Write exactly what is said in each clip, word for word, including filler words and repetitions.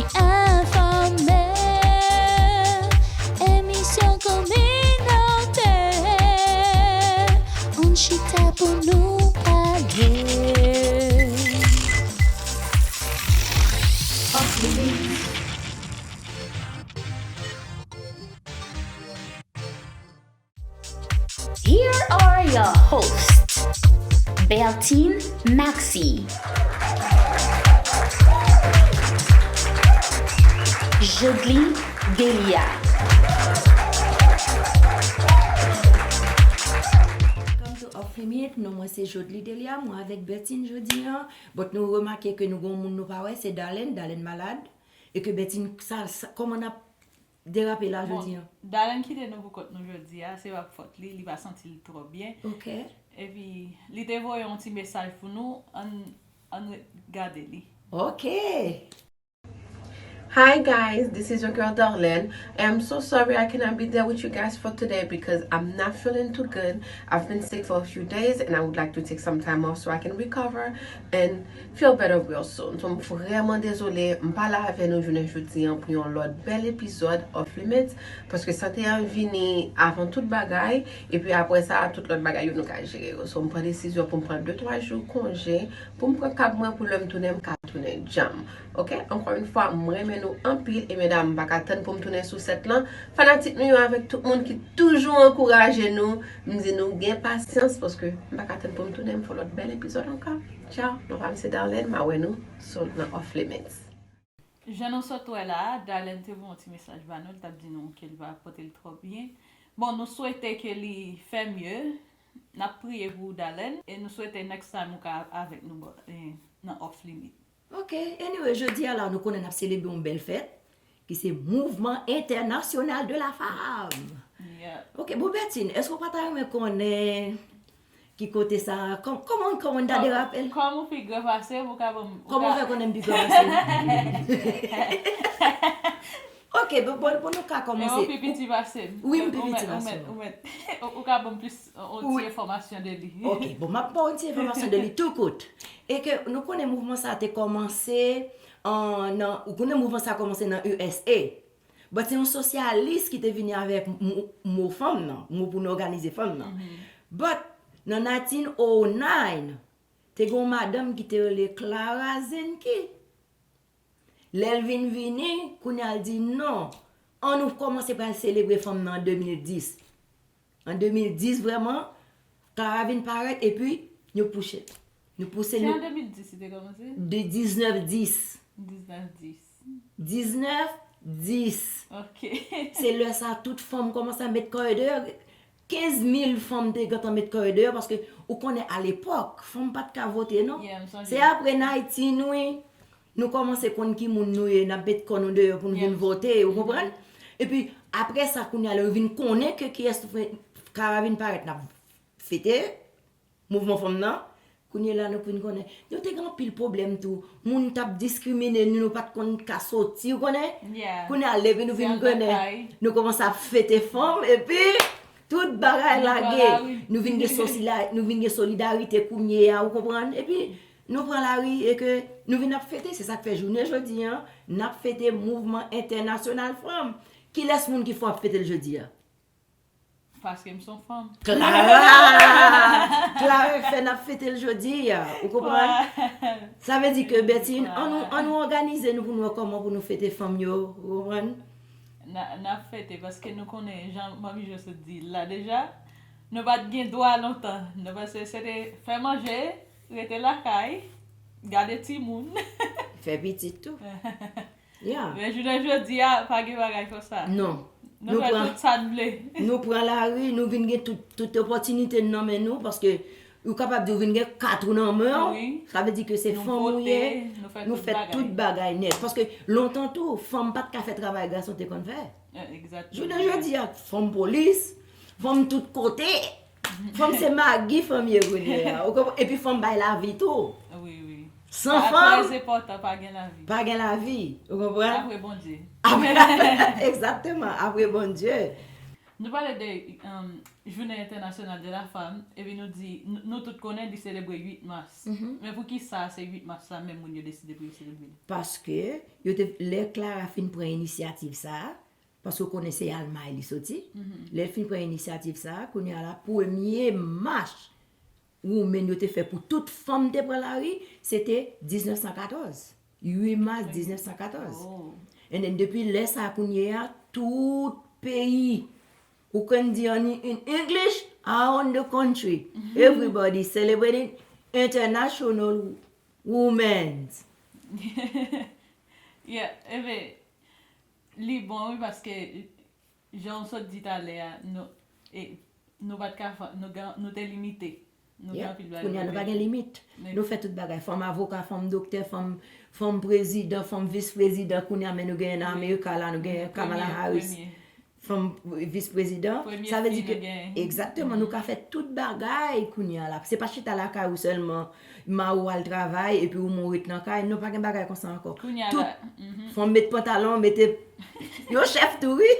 Enfòme, emisyon kominotè, ann chita pou nou pale. Here are your hosts, Bertine Maxi, Jodly Delia. Welcome to Off Limit. Non mwen se Jodly Delia, mwen avèk Bertine jodi an. But nou remake ke nou gon moun nou pa wè, se Darlene, Darlene malad. E ke Bertine, sa, sa, kòman n ap derape la jodi an? Darlene kite nou pou kont nou jodi a, se pa fòt li, li pa santi l twò byen. Ok. Epi, li te voye yon ti mesaj pou nou, ann, ann gade li. Ok. Hi guys, this is your girl Darlene. I am so sorry I cannot be there with you guys for today because I'm not feeling too good. I've been sick for a few days and I would like to take some time off so I can recover and feel better real soon. So, m vrèman dezole, m pa la avè nou jounen jodi an pou yon lòt bèl epizòd Off Limits, paske sante an vini avan tout bagay, epi apre sa, tout lòt bagay yo nou ka jere yo. So, m pran desizyon pou m pran de twa jou konje, pou m pran kab mwen, pou lè m tounen, m ka tounen djanm. Ok? Ankò yon fwa, m renmen nou anpil, e medam, m pa ka tann pou m tounen sou sèt lan. Fanatik nou yo avèk tout moun ki toujou ankouraje nou, m di nou gen pasyans, paske m pa ka tann pou m tounen, m fè lòt bèl epizòd ankò. Ciao, non pa m se Darlene, m a wè nou sou nan Off Limits. Jan nou sot wè la a, Darlene te voye yon ti mesaj ba nou, li t ap di nou ke li pa pote l twò byen. Bon, nou swete ke li fè mye. N ap priye pou ou, Darlene, e nou swete next time ou ka avèk nou bò, eh, nan Off Limit. Ok, anyway, jodi a la, nou konnen n ap selebre yon bèl fèt, ki se Mouvman Entènasyonal de la Femme. Yeah. Ok, bon, Bertine, èske w pa ta renmen konnen ki kote sa, kòm-, kòman, kòman n ta derape l? Kòm ou pi gran pase m, ou ka ban m, ou ka. Kòman w fè konnen m pi gran pase w? Ok, bon, bon, bon, nou ka kòmanse. E ou pi piti pase m. Wi, m pi piti pase w. Ou mèt, ou mèt, ou mèt, ou, ou ka ban m plis, yon ti enfòmasyon de li. Ok, bon, m ap ba w yon ti enfòmasyon de li tou kout. E ke nou konnen mouvman sa a te kòmanse, an, nan, ou konnen mouvman sa a kòmanse nan U S A. But se yon sosyalis ki te vini avèk mo, mo fanm nan, mo pou nou òganize fanm nan. But nan nineteen oh nine, te gen yon madanm ki te rele Clara Zinke. Lè l vin vini, kounye a l di non, ann nou kòmanse pral selebre fanm nan an de mil dis. An de mil dis, vrèman, Clara vin parèt, epi nou pouche, nou pouse. Se an de mil dis li te kòmanse? De diznèf dis. Diznèf dis. Diznèf dis. Ok. Se lè sa a tout fanm kòmanse ap met kò yo deyò. Kenz mil fanm te gentan met kò yo deyò, paske ou konnen alepòk, fanm pa t ka vote, non. Yeah, m sonje. Se apre nineteen, wi. Nou kòmanse konn ki moun nou ye, n ap met kò nou deyò pou n vin vote, ou konprann? Epi, apre sa, kounye a la, yo vin konnen ke kiyès nou fè, Clara vin parèt, n ap fete mouvman fanm nan. Kounye a la, nou vin konnen. Nou te gen anpil pwoblèm tou. Moun t ap diskrimine nou, nou pa t konn ka soti, ou konnen? Yeah. Kounye a, leve nou vin konnen. Nou kòmanse ap fete fanm, epi tout bagay lage. Nou vin gen sosila-, nou vin gen solidarite kounye a, ou konprann? Epi, nou pran lari e ke nou vin ap fete. Se sa k fè jounen jodi a, n ap fete Mouvman Entènasyonal Fanm. Kilès moun ki fè w ap fete l jodi a? Paske m se yon fanm. Clara! Clara k fè n ap fete l jodi a, ou konprann? Sa vle di ke, Bertine, ann nou, ann nou òganize nou pou nou wè kòman pou nou fete fanm yo, ou konprann? N a, n ap fete, paske nou konnen, jan Manmi Joseph di l la deja, nou pa t gen dwa lontan. Nou, paske se te fè manje, rete lakay, gade timoun. Fè pitit tou. Yeah. Men jounen jodi a, pa gen bagay konsa. Non. Nou fè tout sa n vle. Nou pran lari, nou vin gen tout, tout opòtinite nan men nou, paske ou kapab di ou vin gen kat ou nan men w. Wi. Sa vle di ke se fanm ou ye. Nou fè tout bagay nèt. Paske lontan tou, fanm pa t ka fè travay gason te konn fè. Eh, egzakteman. Jounen jodi a, fanm polis, fanm tout kote. Fanm se magi fanm ye kounye a. Ou konprann? Epi fanm bay lavi tou. Wi, wi. San fanm, trè enpòtan, pa gen lavi. Pa gen lavi. Ou konprann? Apre Bondye. Apre, egzakteman, apre Bondye. Nou pale de um, Jounen Entènasyonal de la Fanm, epi nou di, n- nou tout konnen li selebre uit mas. Men poukisa se uit mas la menm moun yo deside pou yo selebre li? Paske yo te, lè Clara fin pran inisyativ sa a, paske w konnen se Almay li soti, lè l fin pran inisyativ sa a, kounye a la, premye mach women yo te fè pou tout fanm te pran lari, se te diznèf san katòz. Uit mas diznèf san katòz. And then depi lè sa a kounye a, tout peyi, ou can di an in English, around the country, everybody celebrating International Women's. Yeah, ebyen, li bon wi paske jan w sot di talè a, nou, e, nou pa t ka fè, nou, gen- nou te limite. Nou gen anpil bagay. Kounye a nou pa gen limit. Nou fè tout bagay. Fanm avoka, fanm doktè, fanm fanm prezidan, fanm vis prezidan. Kounye a men nou genyen nan Amerika la, nou genyen Kamala Harris. Fanm vis prezidan. Sa vle di ke egzakteman, nou ka fè tout bagay kounye a la. Se pa chita lakay ou sèlman, mari w al travay epi ou men w ret nan kay. Non, pa gen bagay konsa ankò. Tout, fanm met pantalon, mete, yo chèf tou wi.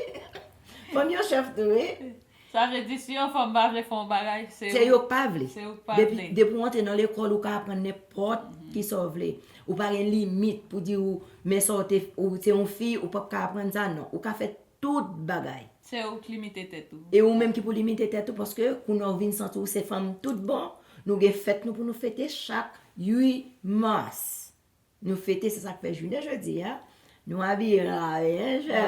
Fanm yo chèf tou wi. Sa vle di si yon fanm pa vle fè yon bagay, se yo k pa vle. Se yo k pa vle. Depi w antre nan lekòl, ou ka aprann nenpòt ki sa w vle. Ou pa gen limit pou di ou, men sa w te, ou se yon fi, ou p ap ka aprann sa, non. Ou ka fè tout bagay. Se ou k limite tèt ou. E ou menm ki pou limite tèt ou, paske kounye a w vin santi w se fanm tout bon, nou gen fèt nou pou nou fete chak uit mas. Nou fete, se sa k fè jounen jodi a, nou abiye nan larenjè.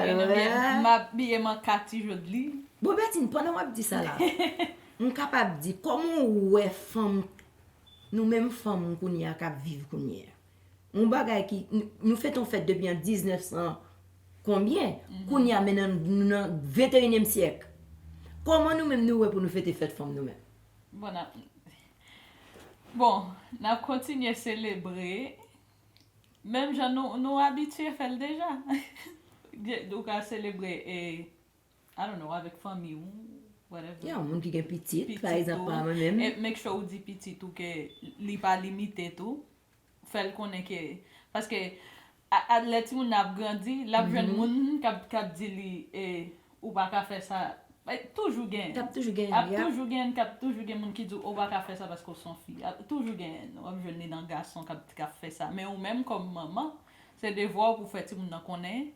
M abiye m an kati jodi. Bon, Bertine, pandan w ap di sa la, m kapab di, kòman w wè fanm, nou menm fanm kounye a k ap viv kounye a? Yon bagay ki, nou fete yon fèt depi an diznèf san konbyen, kounye a men nan, nou nan venteyinyèm syèk. Kòman nou menm nou wè pou nou fete fèt fanm nou menm? Bon, n ap, bon, n ap kontinye selebre. Menm jan nou, nou abitye fè l deja. Ou ka selebre, e, I don't know, avèk fanmi w, whatever. Yeah, yon moun ki gen pitit, pa egzanp, pa mwen menm. E make sure ou di pitit ou ke li pa limite tou. Fè l konnen ke, paske a, a, lè timoun nan ap grandi, l ap jwenn moun k ap, k ap di li, e, ou pa ka fè sa. Toujou gen. T ap toujou gen. Ap toujou gen, t ap toujou gen moun ki di w, ou pa ka fè sa paske w se yon fi. Ap toujou gen, w ap jwenn li nan gason k ap, k ap fè sa. Men ou menm kòm manman, se devwa w pou w fè timoun nan konnen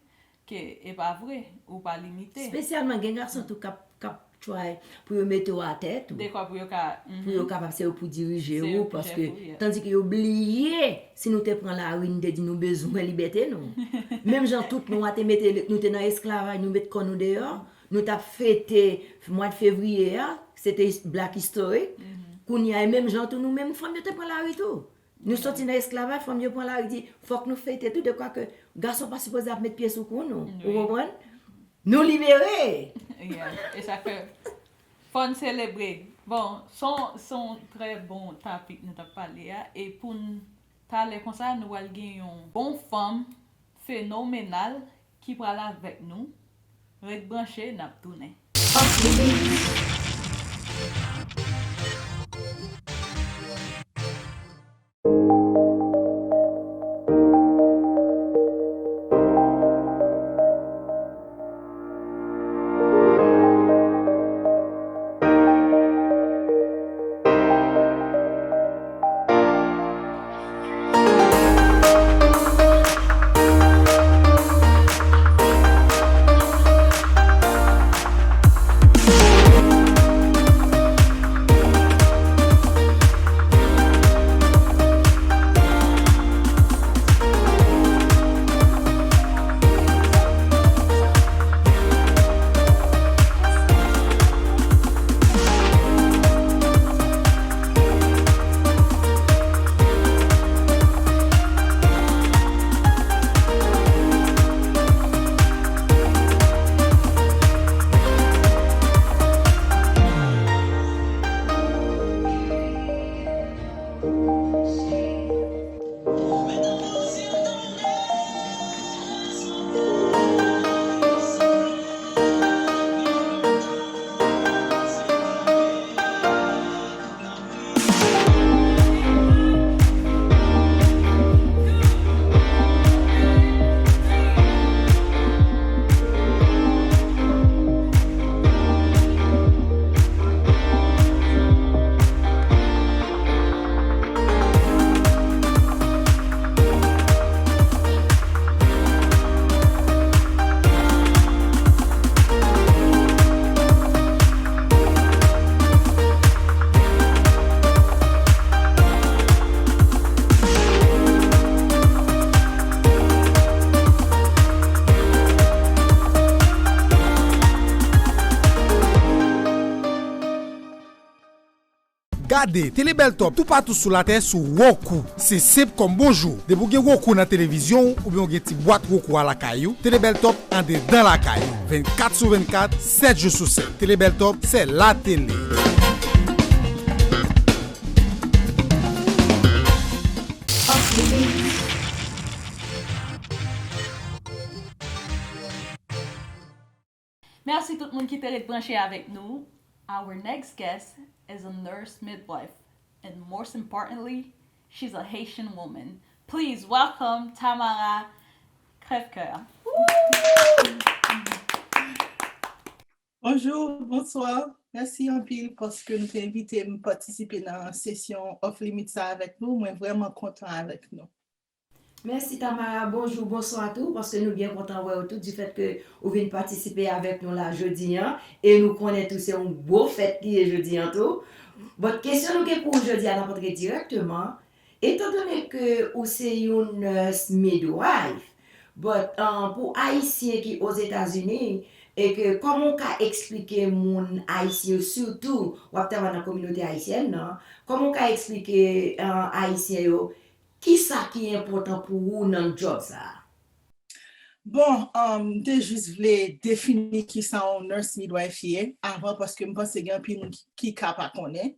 ke e pa vre, ou pa limite. Espesyalman gen gason tou k ap, k ap try pou yo mete w atè tou. Dekwa pou yo ka. Pou yo kapab se yo pou dirije ou, paske tandike yo bliye si nou te pran lari, nou te di nou bezwen libète nou. Menm jan tout nou a te mete, nou te nan esklavaj, nou met kò nou deyò, nou t ap fete mwa fevriye a, se te Black History. Kounye a, e menm jan tou nou menm fanm yo te pran lari tou. Nou soti nan esklavaj, fanm yo pran lari di, fòk nou fete tou, dekwa ke gason pa sipoze ap met pye sou kou nou. Ou konprann? Nou libere! E sa fè, fò n selebre. Bon, se yon, se yon trè bon topik nou t ap pale a. E pou n, talè konsa, nou pral gen yon bon fanm fenomenal ki pral avèk nou. Ret branche, n ap tounen. Gade Tele Bèl Top toupatou sou latè sou Roku. Se senp kòm bonjou. Depi w gen Roku nan televizyon w oubyen w gen ti bwat Roku a lakay ou, Tele Bèl Top andedan lakay ou. Vennkat sou vennkat, sèt jou sou sèt. Tele Bèl Top, c'est la télé. Mèsi tout moun ki te ret branche avèk nou. Our next guest is a nurse midwife, and most importantly, she's a Haitian woman. Please welcome Tamara Crèvecoeur. Bonjou, bonswa. Mèsi anpil paske nou te envite m patisipe nan sesyon Off Limits sa avèk nou. Mwen vrèman kontan avèk nou. Mèsi Tamara, bonjou, bonswa tou, paske nou byen kontan wè w tou, difèt ke ou vin patisipe avèk nou la jodi an, e nou konnen tou se yon gwo fèt li ye jodi an tou. But kesyon nou gen pou ou jodi a, n ap antre dirèkteman, etandone ke ou se yon nurse midwife, but pou Ayisyen ki Ozetazini, e ke kòman w ka eksplike moun Ayisyen yo, sitou w ap travay nan kominote ayisyèn nan, kòman w ka eksplike Ayisyen yo Kisa ki enpòtan pou ou nan djòb sa a? Bon, um, m te jis vle defini kisa yon nurse midwife ye avan, paske m panse gen anpil moun ki, ki ka pa konnen.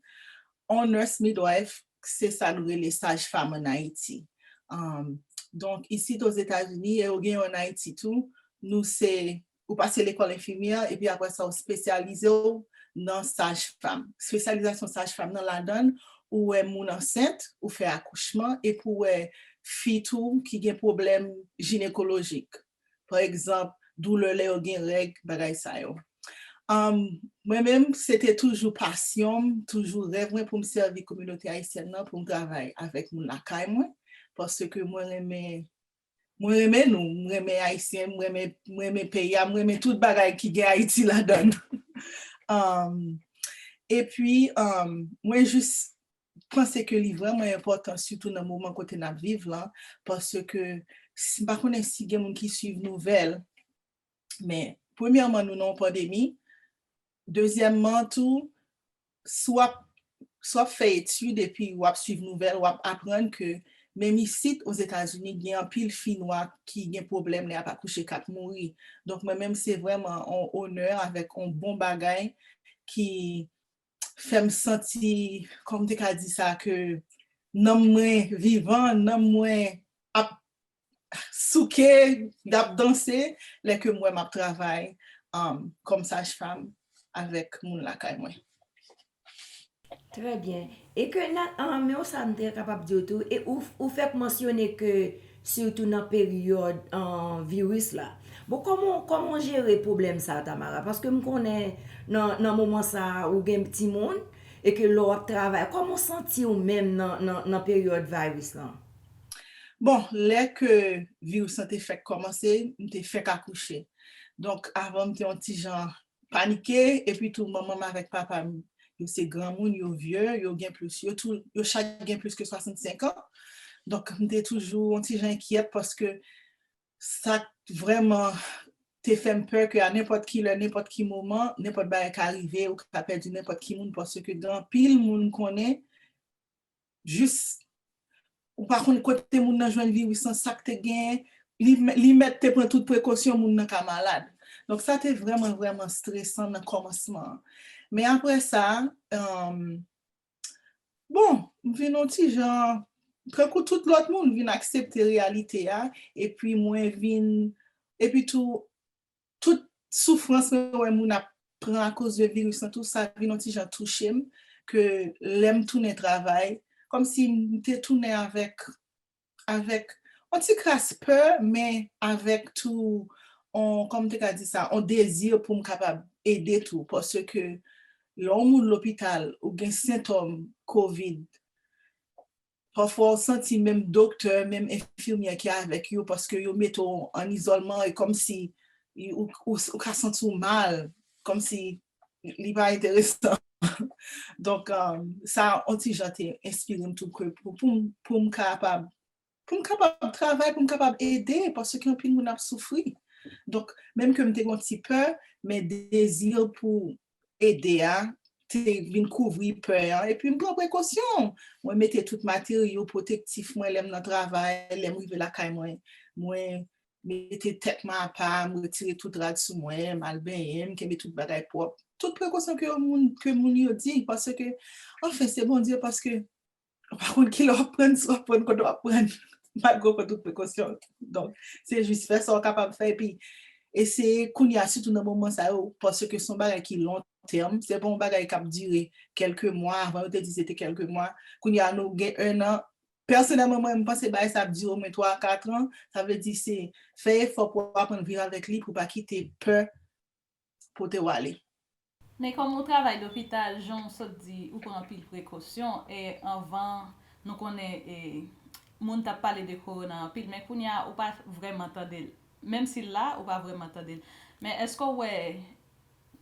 Yon nurse midwife, se sa nou rele saj fam ann Ayiti. Um, donk, isit Ozetazini, e yo gen yo ann Ayiti tou, nou se ou pase lekòl enfimyè, epi apre sa ou espesyalize w nan saj fam. Espesyalizasyon saj fam nan ladan l, ou wè moun ansent, ou fè akouchman, epi ou wè fi tou ki gen pwoblèm jinekolojik. Pa egzanp, doulè lè yo gen règ, bagay sa yo. Um, mwen menm, se te toujou pasyon m, toujou rèv mwen pou m sèvi kominote ayisyèn nan, pou m travay avèk moun lakay mwen, paske mwen renmen Mwen renmen nou, m renmen Ayisyen, m renmen, m renmen peyi a, m renmen tout bagay ki gen Ayiti ladan l. Epi, mwen jis panse ke li vrèman enpòtan, sitou nan moman kote n ap viv lan, paske m pa konnen si gen moun ki swiv nouvèl, men premyèman, nou nan yon pandemi, dezyèmman tou, si w ap si w ap fè etid epi w ap swiv nouvèl, w ap aprann ke menm isit Ozetazini, gen anpil fi nwa ki gen pwoblèm lè y ap akouche, k ap mouri. Donk, mwen menm, se vrèman yon onè avèk yon bon bagay ki fè m santi, kòman m te ka di sa, ke nanm mwen vivan, nanm mwen ap souke, n ap danse lè ke m wè m ap travay kòm saj fam avèk moun lakay mwen. Trè byen. E ke nan men w sa m te kapab di w tou, e ou, ou fèk mansyone ke sitou nan peryòd viris la. Bon, kòman, kòman w jere pwoblèm sa a, Tamara? Paske m konnen nan, nan moman sa a, ou gen timoun, e ke lè w ap travay, kòman w santi w menm nan, nan, nan peryòd viris lan? Bon, lè ke viris lan te fèk kòmanse, m te fèk akouche. Donk, avan m te yon ti jan panike, epi tou manman m avèk papa m, yo se granmoun, yo vye, yo gen plis, yo tou, yo chak gen plis ke swasannsenk an. Donk, m te toujou yon ti jan enkyèt paske sa vrèman te fè m pè ke a nenpòt ki lè, nenpòt ki moman, nenpòt bagay ka rive, ou ka pèdi nenpòt ki moun paske gen anpil moun m konnen, jis ou pa konn kote moun nan jwenn viris lan, sa k te genyen, li, li mèt te pran tout prekosyon, moun nan ka malad. Donk, sa te vrèman, vrèman stresan nan kòmansman an. Men apre sa, bon, m vin yon ti jan, tankou tout lòt moun, vin aksepte reyalite a, epi mwen vin, epi tou, tout soufrans mwen wè moun ap pran akoz de viris lan tou, sa vin yon ti jan touche m, ke lè m tounen travay, kòmsi m te tounen avèk, avèk yon ti kras pè, men avèk tou, on, kòman m te ka di sa, yon dezi pou m kapab ede tou, paske lè yon moun lopital, ou gen sentòm kovid, pafwa w santi menm doktè, menm enfimyè ki avèk yo, paske yo mete w an izòlman, e kòmsi ou, ou, ou ka santi w mal, kòmsi li pa enteresan. Donk, sa yon ti jan te enspire m tou ke pou, pou, pou m kapab, pou m kapab travay, pou m kapab ede, paske anpil moun ap soufri. Donk, menm ke m te gen yon ti pè, men dezi pou ede a, te vin kouvri pè an. Epi m pran prekosyon. Mwen mete tout materyo pwotektif mwen lè m nan travay, lè m rive lakay mwen. Mwen mete tèt mwen apa, m retire tout rad sou mwen, m al benyen, m kenbe tout bagay pwòp. Tout prekosyon ke moun, ke moun yo di, paske, anfen, se Bondye, paske ou pa konn kilè w ap pran, si w ap pran, kote w ap pran, malgre w pran tout prekosyon. Donk, se jis fè sa w kapab fè, epi eseye kounye a, sitou nan moman sa yo, paske se yon bagay ki lon tèm, se pa yon bagay k ap dire kèlke mwa, avan yo te di se te kèlke mwa, kounye a nou gen en an, pèsonèlman, mwen, m panse bagay sa ap dire omwen twa a kat an, sa vle di se fè efò pou w aprann viv avèk li, pou w pa kite pè pote w ale. Men kòm ou travay lopital, jan w sot di, ou pran anpil prekosyon, e anvan, nou konnen, e, moun t ap pale de kowona anpil, men kounye a, ou pa vrèman tande l. Menm si l la, ou pa vrèman tande l. Men èske w wè,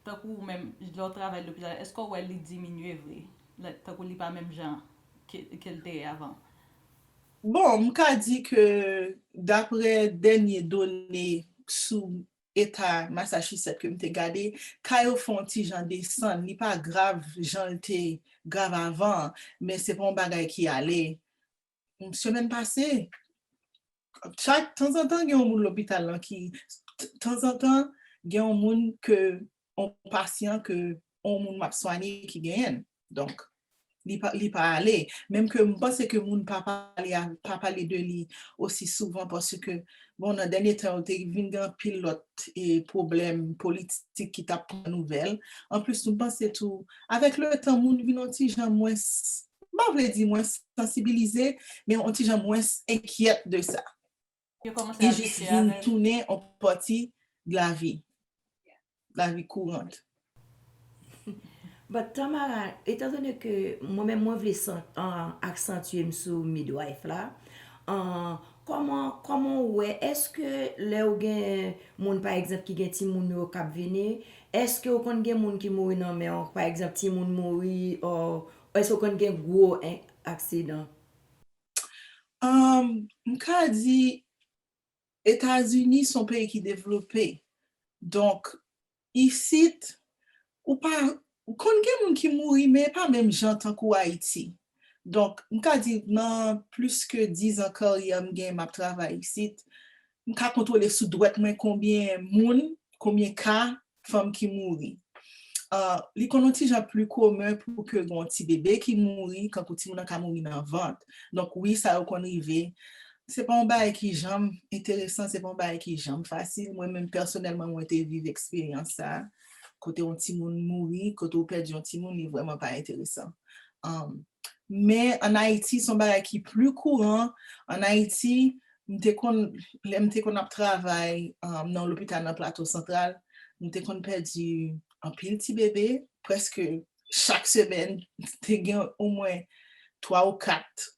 tankou ou menm, lè w travay lopital, èske w wè li diminye vre? Tankou li pa menm jan ke, ke l te ye avan? Bon, m ka di ke daprè dènye done sou eta Massachusetts ke m te gade, ka yo fè yon ti jan desann. Li pa grav jan l te grav avan, men se pa yon bagay ki ale. Semèn pase, chak tanzantan gen yon moun lopital lan ki, tanzantan gen yon moun ke, yon pasyan ke yon moun m ap swanye ki genyen l. Donk, li pa, li pa ale. Menm ke m panse ke moun pa pale, pa pale de li osi souvan paske, bon, nan dènye tan yo te vin gen anpil lòt e, pwoblèm politik ki t ap pran nouvèl. Anplis, m panse tou, avèk letan, moun vin yon ti jan mwens, m pa vle di mwens sansibilize, men yon ti jan mwens enkyèt de sa. Li jis vin tounen yon pati de lavi, lavi kourant. But Tamara, etandone ke mwen menm mwen vle aksantye m sou midwife la, kòman kòman w wè, èske lè w gen moun pa egzanp ki gen timoun yo k ap vini, èske w konn gen moun ki mouri nan men w, pa egzanp timoun mouri, or èske w konn gen gwo aksidan? Um, m ka di Etazini se yon peyi ki devlope. Donk, isit, ou pa, konn gen moun ki mouri, men e pa menm jan tankou Ayiti. Donk, m ka di nan plis ke diz an karyè m gen, m ap travay isit, m ka kontwole sou dwèt mwen konbyen moun, konbyen ka fanm ki mouri. Uh, li konn yon ti jan pli komen pou ke gen yon ti bebe ki mouri, kankou timoun nan ka mouri nan vant. Donk, wi, sa yo konn rive. Se pa yon bagay ki janm enteresan, se pa yon bagay ki janm fasil. Mwen menm, pèsonèlman, mwen te viv eksperyans sa a. Kote yon timoun mouri, kote w pèdi yon timoun, li vrèman pa enteresan. Um, men ann Ayiti, se yon bagay ki pli kouran. Ann Ayiti, m te konn, lè m te konn ap travay um, nan lopital nan Plato Santral, m te konn pèdi anpil ti bebe, prèske chak semèn, te gen omwen twa ou kat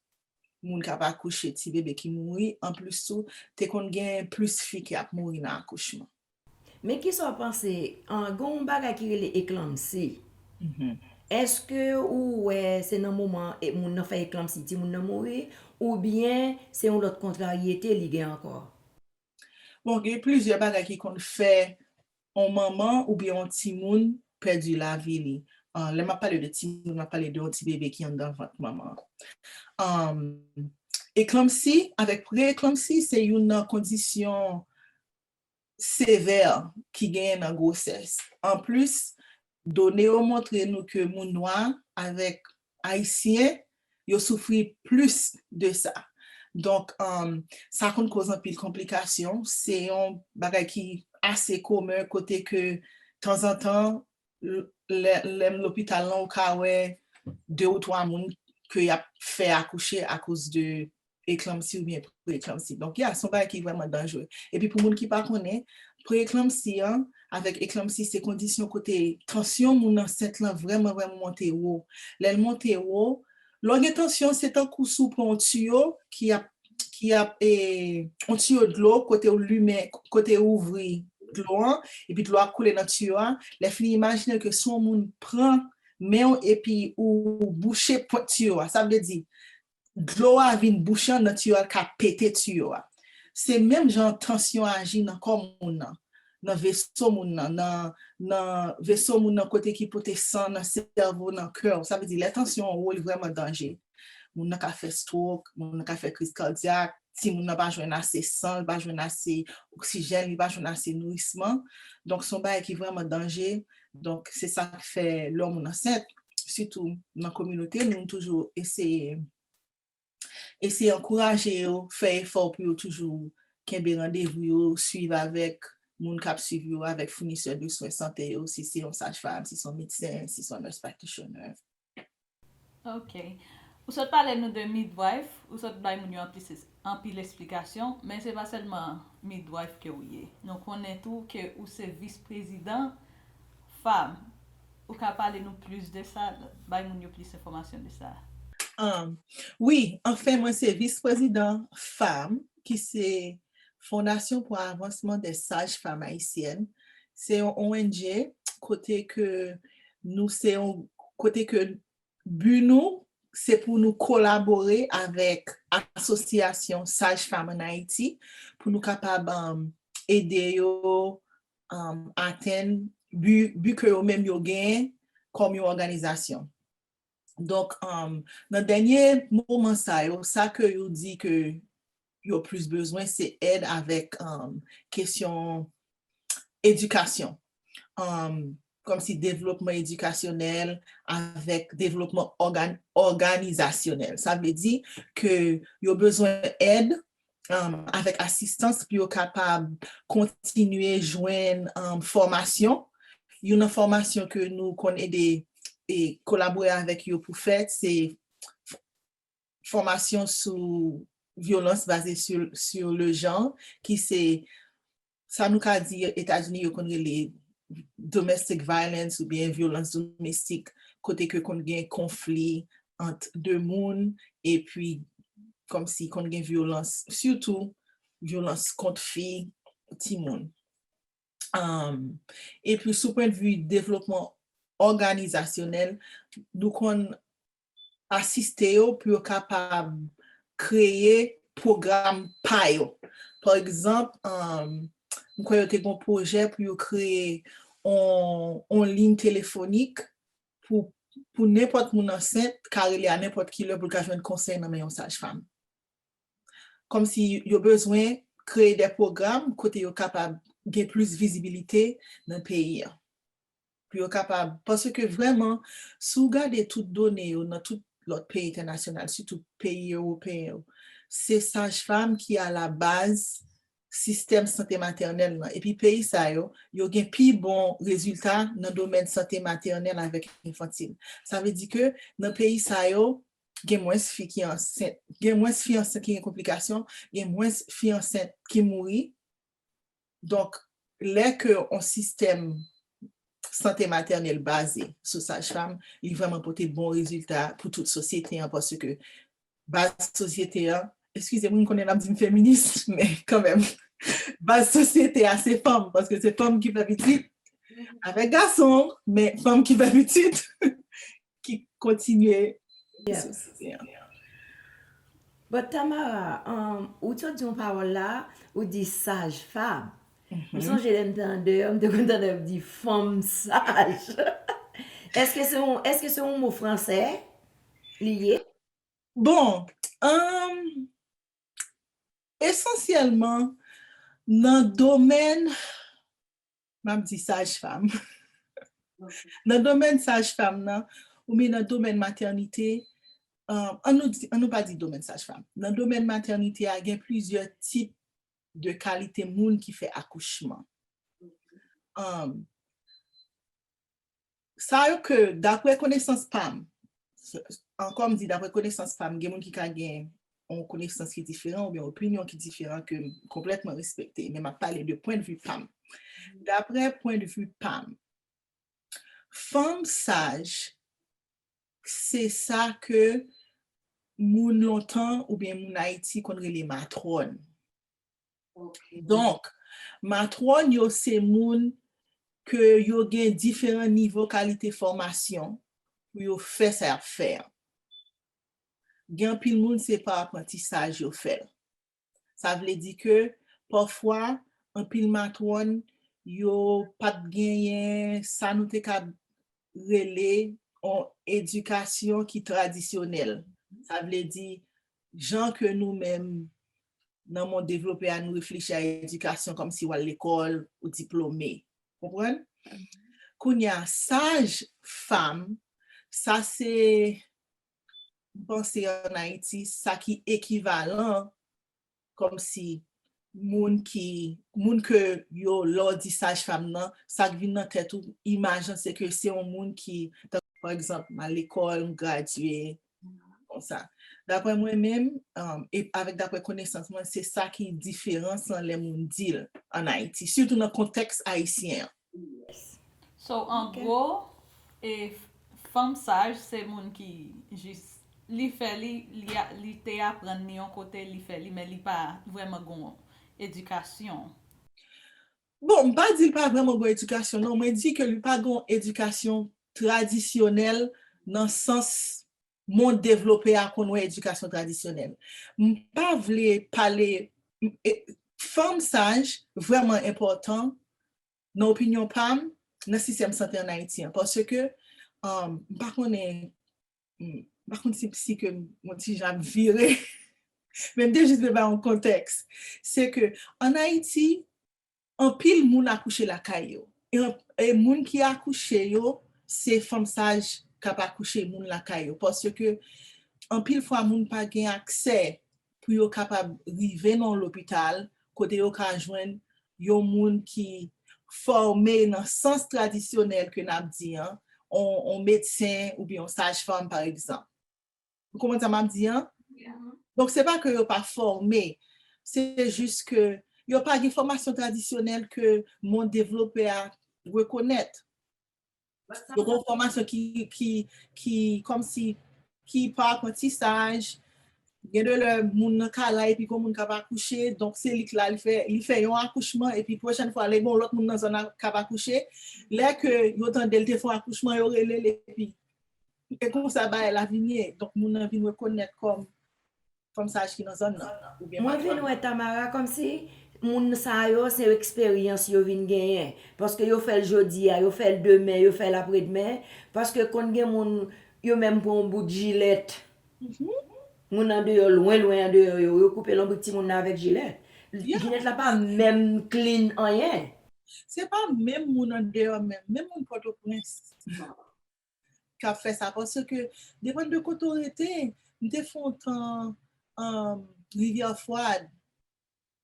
moun k ap akouche, ti bebe ki mouri. Anplis tou, te konn gen plis fi ki ap mouri nan akouchman. Men kisa w panse, gen yon bagay ki rele eklanmsi. Èske ou wè se nan moman moun nan fè eklanmsi timoun nan mouri, oubyen se yon lòt kontraryete li gen ankò? Bon, gen plizyè bagay ki konn fè yon manman oubyen yon timoun pèdi lavi li. Lè m ap pale de timoun, m ap pale de yon ti bebe ki anndan vant manman an. Eklanmsi avèk pre-eklanmsi se youn nan kondisyon sevè ki genyen nan gwosès. Anplis, done yo montre nou ke moun nwa avèk ayisyen, yo soufri plis de sa. Donk, um, sa konn koz anpil konplikasyon. Se yon bagay ki ase komen kote ke tanzantan, lè, lè m lopital lan, ou ka wè de ou twa moun ke y ap fè akouche akoz de eklanmsi oubyen pre-eklanmsi. Donk, ya, se yon bagay ki vrèman danjre. Epi pou moun ki pa konnen, pre-eklanmsi an avèk eklanmsi se kondisyon kote tansyon moun ansent lan vrèman, vrèman monte wo. Lè l monte wo, lè w gen tansyon, se tankou si w pran yon tiyo ki ap, ki ap, e, yon tiyo dlo kote w limen, kote w ouvri dlo an, epi dlo ap koule nan tiyo a. Lè fini, imajine ke si yon moun pran men w epi ou bouche pwent tiyo a, sa vle di, dlo a vin bouche anndan tiyo a, l ka pete tiyo a. Se menm jan tansyon aji nan kò moun nan. nan veso moun nan, nan, nan veso moun nan kote ki pote san, nan sèvo, nan kè w. Sa vle di, lè tansyon an wo, li vrèman danje. Moun nan ka fè stroke, moun nan ka fè kriz kadyak, timoun nan pa jwenn ase san, li pa jwenn ase oksijèn, li pa jwenn ase nourisman. Donk, se yon bagay ki vrèman danje. Donk, se sa k fè lè yon moun ansent, sitou nan kominote nou, nou toujou eseye, eseye ankouraje yo, fè efò pou yo toujou kenbe randevou yo, swiv avèk moun k ap swiv yo, avèk founisè de swen sante yo, si se yon sajfam, si se yon medsen, si se yon nurse practitioner. Ok. Ou sot pale nou de midwife, ou sot bay moun yo anpil, anpil esplikasyon, men se pa sèlman midwife ke ou ye. Nou konnen tou ke ou se vis prezidan fam. Ou ka pale nou plis de sa, bay moun yo plis enfòmasyon de sa? Um, wi, anfen, mwen se vis prezidan fam, ki se Fondasyon pou Avansman de Saj Fam Ayisyèn. Se yon O N G kote ke nou se yon kote ke bi nou se pou nou kolabore avèk asosyasyon saj fam ann Ayiti pou nou kapab um, ede yo um, atenn bi, bi ke yo menm yo genyen kòm yon òganizasyon. Donk, um, nan dènye moman sa yo, sa ke yo di ke yo plis bezwen, se èd avèk um, kesyon edikasyon. Um, kòmsi devlopman edikasyonèl avèk devlopman ògan, òganizasyonèl. Sa vle di ke yo bezwen èd um, avèk asistans pou yo kapab kontinye jwenn um, fòmasyon. Youn nan fòmasyon ke nou konn ede e kolabore avèk yo pou fè, se fòmasyon sou vyolans baze sur, sur le genre, ki se sa nou ka di Etazini yo konn rele domestic violence oubyen vyolans domestik, kote ke konn gen konfli ant de moun, epi kòmsi konn gen vyolans, sitou vyolans kont fi, timoun. Um, epi sou pwennvi devlopman òganizasyonèl, nou konn asiste yo pou yo kapab kreye pwogram pa yo. Pa egzanp, um, m kwè yo te gen yon pwojè pou yo kreye yon, yon liy telefonik pou, pou nenpòt moun ansent ka rele a nenpòt ki lè pou l ka jwenn konsèy nan men yon sajfam. Kòmsi yo bezwen kreye de pwogram kote yo kapab gen plis vizibilite nan peyi a. Pou yo kapab, paske vrèman, si w gade tout done yo nan tout lòt peyi entènasyonal, sitou peyi ewopeyen yo, se sajfam ki alabaz sistèm sante matènèl lan. Epi peyi sa yo, yo gen pi bon rezilta nan domèn sante matènèl avèk enfantil. Sa vle di ke nan peyi sa yo, gen mwens fi ki ansent, gen mwens fi ansent ki gen konplikasyon, gen mwens fi ansent ki mouri. Donk, lè ke yon sistèm sante matènèl baze sou sajfam, li vrèman pote bon rezilta pou tout sosyete an, paske baz sosyete an, eskize m, m konnen n ap di m feminis, men kanmenm, baz sosyete a se fanm, paske se fanm ki fè pitit avèk gason, men fanm ki fè pitit, ki kontinye sosyete an. But Tamara, um, ou t sot di yon pawòl la, ou di saj fam. M sonje lè m te andeyò, m te konn tande yo di fanm saj. Èske se yon, èske se yon mo fransè li ye? Bon, um, esansyèlman, nan domèn, m ap di saj fam. Nan domèn saj fam nan, oubyen nan domèn matènite, um, an nou, di, an nou pa di domèn saj fam. Nan domèn matènite a, gen plizyè tip de kalite moun ki fè akouchman. Um, sa yo ke, daprè konesans pa m, ankò m di, daprè konesans pa m, gen moun ki ka gen yon konesans ki diferan oubyen opinyon ki diferan ke m konplètman respekte, men m ap pale de pwennvi pa m. Daprè pwennvi pa m, fanm saj, se sa ke moun lontan oubyen moun Ayiti konn rele matwòn. Donk, matwòn yo se moun ke yo gen diferan nivo kalite fòmasyon pou yo fè sa y ap fè an. Gen anpil moun se pa aprantisaj yo fè l. Sa vle di ke pafwa anpil matwòn yo pa t genyen sa nou te ka rele yon edikasyon ki tradisyonèl. Sa vle di, jan ke nou menm, nan mond devlope a, nou reflechi a edikasyon kòmsi w al lekòl, ou diplome. Konprann? Kounye a, saj fanm, sa se, m panse, ann Ayiti, sa ki ekivalan kòmsi moun ki, moun ke yo, lè w di saj fanm nan, sa k vin nan tèt ou, imaj lan, se ke se yon moun ki, tan, pa egzanp, m al lekòl, m gradye, konsa. Daprè mwen menm, um, e avèk daprè konesans mwen, se sa ki diferans lan lè moun di l ann Ayiti, sitou nan kontèks ayisyen an. So, an gwo, e, fanm saj se moun ki jis, li fè li, li, a- li te aprann li yon kote, li fè li, men li pa vrèman gon edikasyon. Bon, m pa di l pa vrèman gon edikasyon, non, mwen di ke li pa gon edikasyon tradisyonèl nan sans mond devlope a konn wè edikasyon tradisyonèl. M pa vle pale, e, fanm saj vrèman enpòtan nan opinyon pa m nan sistèm sante ann Ayiti an, paske, um, m pa konnen, m pa konn si, si ke m yon ti jan ap vire, men m te jis vle bay yon kontèks. Se ke ann Ayiti, anpil moun akouche lakay yo. E, e moun ki akouche yo, se fanm saj k ap akouche moun lakay yo. Paske anpil fwa, moun pa gen aksè pou yo kapab rive nan yon lopital kote yo ka jwenn yon moun ki fòme nan sans tradisyonèl ke n ap di an, on, on medsen oubyen on saj fanm, pa egzanp. Ou konprann sa m ap di an? Donk, se pa ke yo pa fòme, se jis ke yo pa gen fòmasyon tradisyonèl ke mond devlope a rekonèt. Yo gen yon fòmasyon ki, ki, ki, kòmsi, ki pa aprantisaj. Gen de lè, moun nan ka la epi gen moun k ap akouche, donk se li k la, li fè, li fè yon akouchman, epi pwochèn fwa, lè gen yon lòt moun nan zòn nan k ap akouche, lè ke yo tande l te fè yon akouchman, yo rele l, epi e konsa bagay la vin ye. Donk, moun nan vin rekonèt kòm fanm saj ki nan zòn nan. Oubyen Mwen vin wè Tamara kòmsi moun sa yo se eksperyans yo vin genyen. Paske yo fè l jodi a, yo fè l demen, yo fè l apredmen. Paske konn gen moun, yo menm pran yon bout jilèt. Moun andeyò, lwen lwen andeyò yo, yo koupe lonbrik timoun nan avèk jilèt. Jilèt la pa menm clean anyen. Se pa menm moun andeyò menm, menm moun Pòtoprens k ap fè sa, paske depann de kote w rete. M te fè yon tan, um, Rivyè Fwad,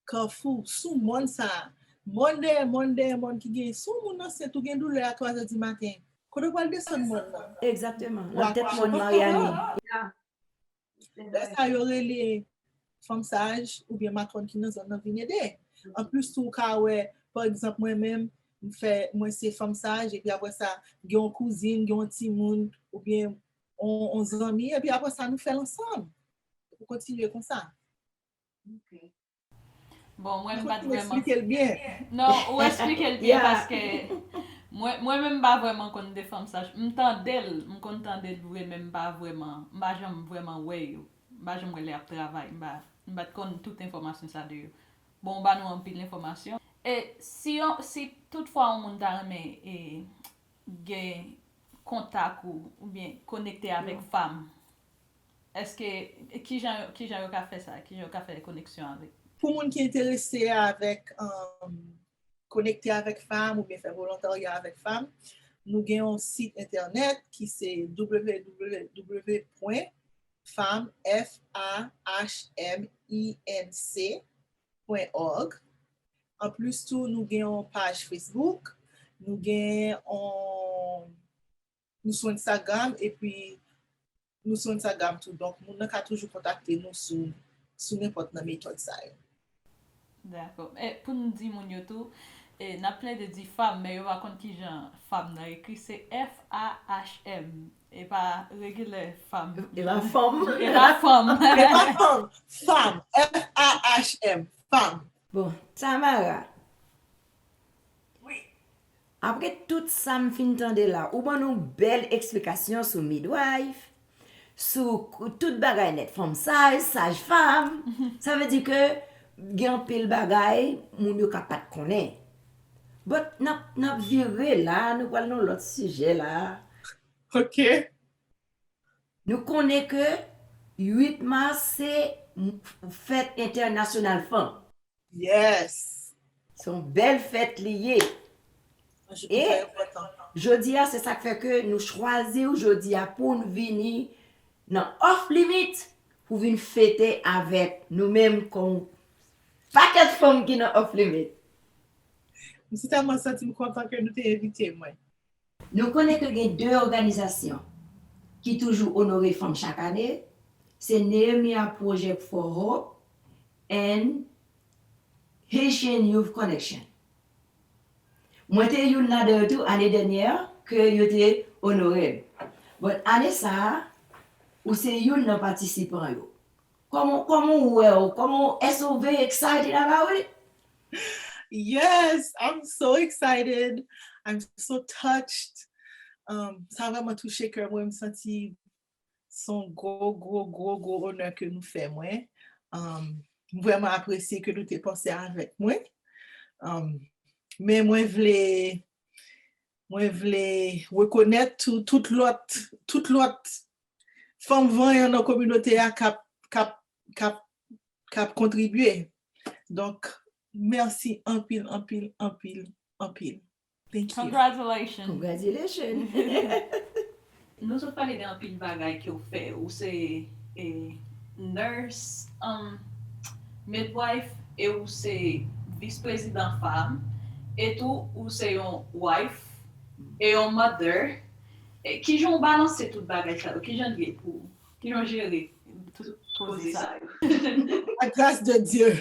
Kafou, sou mòn sa a, mòn dèyè mòn, dèyè mòn ki gen, si yon moun ansent ou gen doulè a twa zè di maten, kote w pral desann mòn nan? Egzakteman, nan tèt mòn Maryani. Lè sa yo rele fanm saj oubyen matwòn ki nan zòn nan vin ede. Anplis tou, ou ka wè, pa egzanp, mwen menm, m fè, mwen se fanm saj, epi apre sa, gen yon kouzin, gen yon timoun, oubyen yon, yon zanmi, epi apre sa, nou fè l ansanm. Pou kontinye konsa. Bon, mwen m pa t vrèman. Eksplike l byen. Non, ou eksplike l byen paske mwen, mwen menm m pa vrèman konn de fanm saj. M tande l, m konn tande l vre, men m pa vrèman, m pa janm vrèman wè yo. M pa janm wè lè y ap travay, m pa, m pa t konn tout enfòmasyon sa de yo. Bon, ou ba nou anpil enfòmasyon. E si yon, si toutfwa yon moun ta renmen e, gen kontak ou, oubyen konekte avèk fanm, èske, kijan, kijan yo ka fè sa? Kijan yo ka fè koneksyon avèk? Pou moun ki enterese avèk, um, konekte avèk fanm oubyen fè volontarya avèk fanm, nou gen yon sit entènèt ki se w w w pwen fam, F A H M I N C, pwen òg. Anplis tou, nou gen yon paj Facebook, nou gen yon, nou sou Instagram, epi nou sou Instagram tou. Donk, moun nan ka toujou kontakte nou sou, sou nenpòt nan metòd sa yo. Dakò. E pou n di moun yo tou, e, n ap plede di fam, men yo pa konn kijan fam nan ekri, se F A H M. E pa regilè fam. E pa fanm. E pa fanm. E pa fanm. Fam. F A H M. Fam. Bon, Tamara. Wi. Apre tout sa m fin tande la, ou ban nou bèl eksplikasyon sou midwife, sou tout bagay nèt, fanm saj, saj fanm. Sa vle di ke gen anpil bagay moun yo ka pa t konnen. But n ap, n ap vire la, nou pral nan lòt sijè la. Ok. Nou konnen ke uit mas se m- fèt entènasyonal fanm. Yes. Se yon bèl fèt li ye. Je E très important. Jodi a, se sa k fè ke nou chwazi w jodi a pou n vini nan Off Limit pou vin fete avèk nou menm kon pakèt fanm ki nan Off Limit. M si tèlman santi m kontan ke nou te envite mwen. Nou konnen ke gen de òganizasyon ki toujou onore fanm chak ane, se Nehemiah Project for Hope and Haitian Youth Connection. Mwen te youn ladan yo tou ane dènyè ke yo te onore m. But ane sa a, ou se youn nan patisipan yo. Kòman, kòman w wè w? Kòman, èske w very excited about it? Yes, I'm so excited. I'm so touched. Um, sa vrèman touche kè mwen. M santi se yon gwo, gwo, gwo, gwo onè ke nou fè mwen. Um, m vrèman apresye ke nou te panse avèk mwen. Um, men mwen vle mwen vle rekonèt tou tout lòt tout lòt fanm vanyan nan kominote a k ap k ap k ap k ap kontribye. Donk, mèsi anpil, anpil, anpil, anpil. Thank you. Congratulations. Congratulations. Nou sot pale de anpil bagay ke w fè. Ou se e, nurse, um, midwife, e ou se vis prezidan fam, e tou ou se yon wife, e yon mother. E kijan w balanse tout bagay sa yo? Kijan l ye pou, kijan w jere tout koze sa yo? La grâce de Dieu.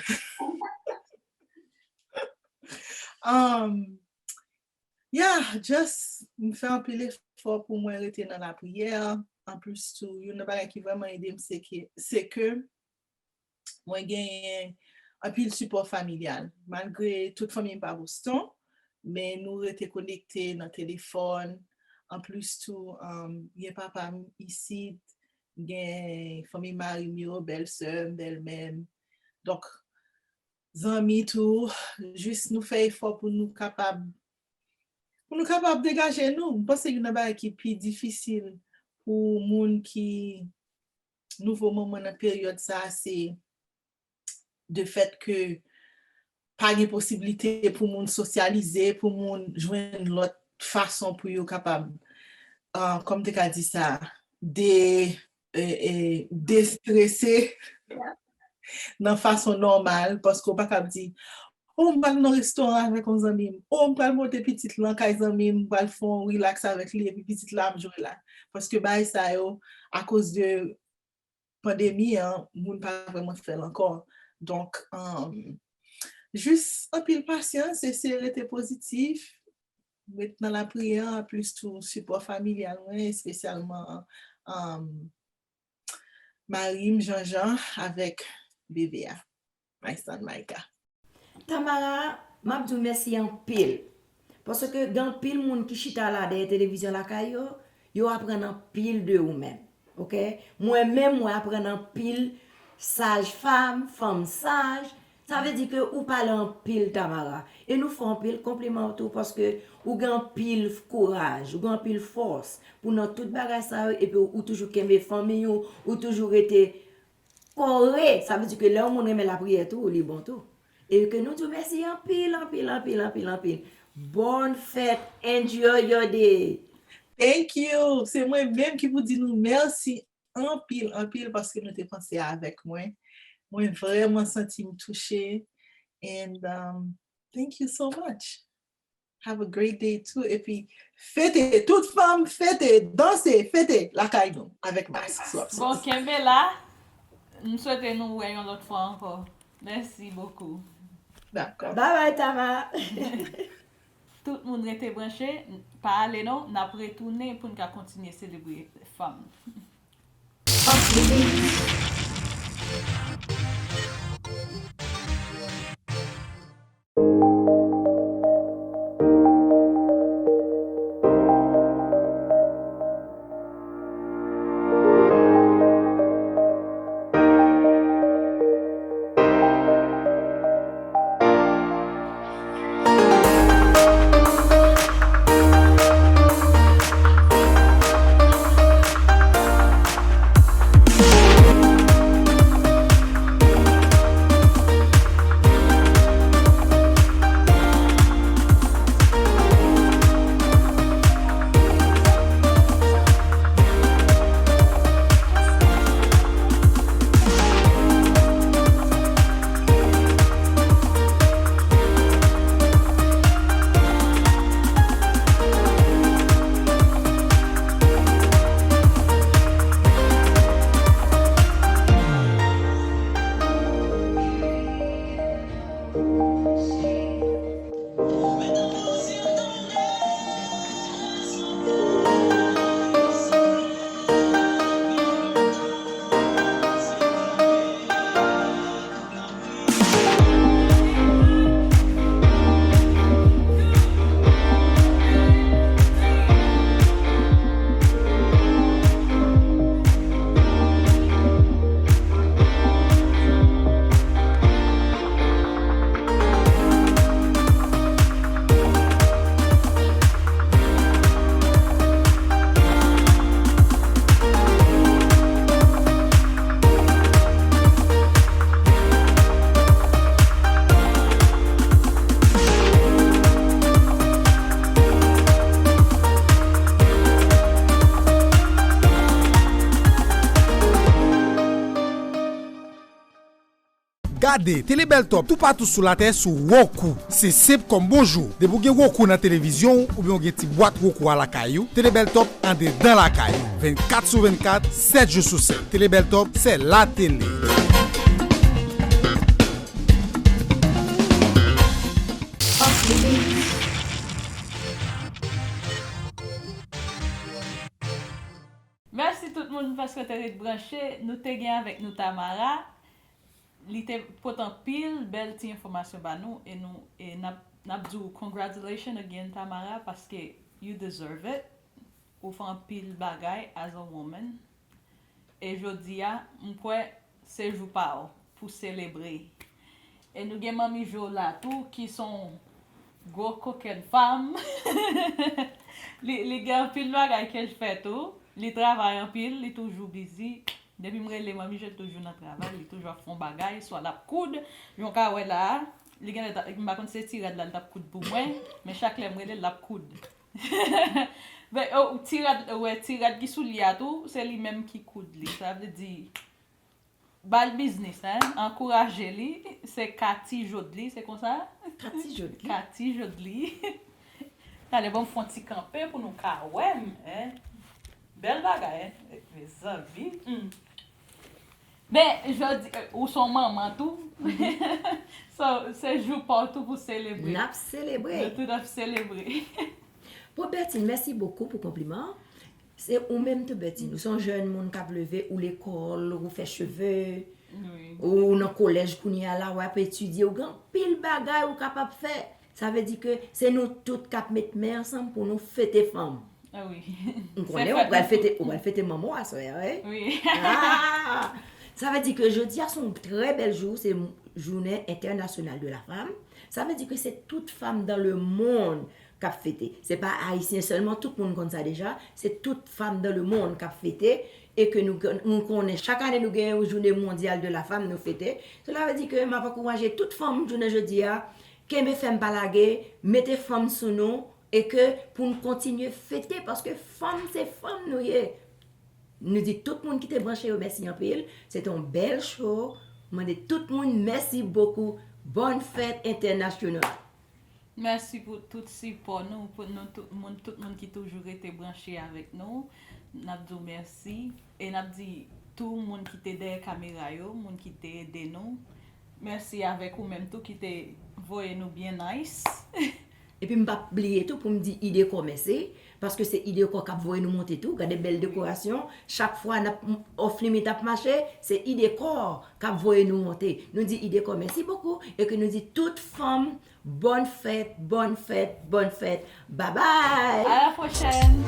um, yeah, just m fè anpil efò pou mwen rete nan lapriyè. Anplis tou, youn nan bagay ki vrèman ede m se ke se ke mwen genyen anpil sipò familyal. Malgre tout fanmi m pa Boston, men nou rete konekte nan telefòn. Anplis tou, um, gen papa m isit, gen fanmi mari m yo, bèlsè m, bèlmè m. Donk, zanmi tou, jis nou fè efò pou nou kapab pou nou kapab degaje nou. M panse youn nan bagay ki pi difisil pou moun ki nouvo manman nan peryòd sa a, se de fèt ke pa gen posiblite pou moun sosyalize, pou moun jwenn lòt fason pou yo kapab, uh, kòm te ka di sa, de, e, e, destrese nan fason nòmal, paske w pa kab di, o, m pral nan restoran avèk yon zanmi m, o, m pral pote pitit lan kay zanmi m, m pral fè yon relax avèk li, epi pitit la ap jwe la. Paske bagay sa yo, akoz de pandemi an, moun pa vrèman fè l ankò. Donk, um, jis anpil pasyans, eseye rete pozitif, ret nan lapriyè, plis tou sipò familyal mwen, espesyalman, um, mari m, Jean-Jean, avèk bebe a, my son Micah. Tamara, m ap di w mèsi anpil. Paske gen anpil moun ki chita la dèyè televizyon lakay yo, yo aprann anpil de ou menm. Oke? Mwen menm, mwen aprann anpil saj fanm, fanm saj. Sa vle di ke ou pale anpil, Tamara. E nou fè anpil konpliman tou paske ou gen anpil kouraj, ou gen anpil fòs pou nan tout bagay sa yo, epi ou, ou toujou kenbe fanmi w, ou toujou rete kore. Sa vle di ke lè yon moun renmen lapriyè tou, li bon tou. E ke nou di w mèsi anpil, anpil, anpil, anpil, anpil. Bòn fèt, enjoy your day. Thank you. Se mwen menm ki pou di nou mèsi anpil, anpil paske nou te panse avèk mwen. Mwen vrèman santi m touche. And, um, thank you so much. Have a great day too. Epi fete, tout fanm fete, danse, fete lakay nou avèk mask sou ap Bon, soti. Kenbe la. M swete nou wè yon lòt fwa ankò. Merci beaucoup. Dakò. Bye bye, Tama. Tout moun rete branche, pa ale non, n ap retounen pou n ka kontinye selebre fanm. Gade Tele Bèl Top toupatou sou latè sou Roku. Se senp kòm bonjou. Depi w gen Roku nan televizyon w oubyen w gen ti bwat Roku a lakay ou, Tele Bèl Top andedan lakay ou. Vennkat sou vennkat, sèt jou sou sèt. Tele Bèl Top, c'est la télé. Mèsi tout moun paske w te ret branche. Nou te gen avèk nou Tamara. Li te pote anpil bèl ti enfòmasyon ba nou e nou e n ap n ap di w congratulations again Tamara paske you deserve it. Ou fè anpil bagay as a woman. E jodi a, m kwè se jou pa w pou selebre. E nou gen Manmi Jo la tou ki se yon gwo kokèn fanm. Li, li gen anpil bagay ke l fè tou. Li travay anpil, li toujou busy. Depi m rele Manmi Jo, li toujou nan travay, li toujou ap fè yon bagay, swa l ap koud. Jan w ka wè la a, li genlè t ap, m pa konn si se ti rad la li t ap koud pou mwen, men chak lè m rele l, l ap koud. Men, oh, ti rad, ou wè ti rad ki sou li a tou, se li menm ki koud li. Sa vle di, ba l biznis, en, ankouraje li. Se ka ti jod li, se konsa? Ka ti jod li. Ka ti jod li. Talè, ban m fè yon ti kanpe pou nou ka wè m, en. Bèl bagay, en. Mezanmi. Hmm. Men, jodi, eh, ou se yon manman tou. So, se jou pa w tou pou selebre. N ap selebre. Nou tout ap selebre. Bon, Bertine, mèsi bokou pou konpliman an. Se ou menm tou, Bertine. Ou se yon jèn moun k ap leve, ou lekòl, ou fè cheve, wi, ou nan kolèj kounye a la, w ap etidye, ou gen anpil bagay ou kapab fè. Sa vle di ke se nou tout k ap met men ansanm pou nou fete fanm. Ah wi. M konnen ou pral fete, ou pral fete manman w aswè a, wi. Wi. Ah! Sa vle di ke jodi a se yon trè bèl jou, se jounen entènasyonal de la fanm. Sa vle di ke se tout fanm dans le monde k ap fete. Se pa ayisyen sèlman, tout moun konn sa deja. Se tout fanm dans le monde k ap fete e ke nou, nou konnen chak ane nou gen yon jounen mondyal de la fanm nou fete. Sela vle di ke m ap ankouraje tout fanm jounen jodi a, kenbe fèm pa lage, mete fanm sou nou e ke pou n kontinye fete paske fanm se fanm nou ye. Nou di tout moun ki te branche yo mèsi anpil. Se te yon bèl show. Mande tout moun mèsi bokou. Bòn fèt entènasyonal. Mèsi pou tout sipò nou, pou nou tout moun, tout moun ki toujou rete branche avèk nou. N ap di w mèsi. E n ap di tou moun ki te dèyè kamera yo, moun ki te ede nou. Mèsi avèk ou menm tou ki te voye nou byen nice. Epi m p ap bliye tou pou m di Idekò mèsi, paske se Idekò k ap voye nou monte tou. Gade bèl dekorasyon. Chak fwa n ap, Off Limit ap mache, se Idekò k ap voye nou monte. Nou di Idekò mèsi bokou e ke nou di tout fanm bòn fèt, bòn fèt, bòn fèt. Babay! À la prochaine!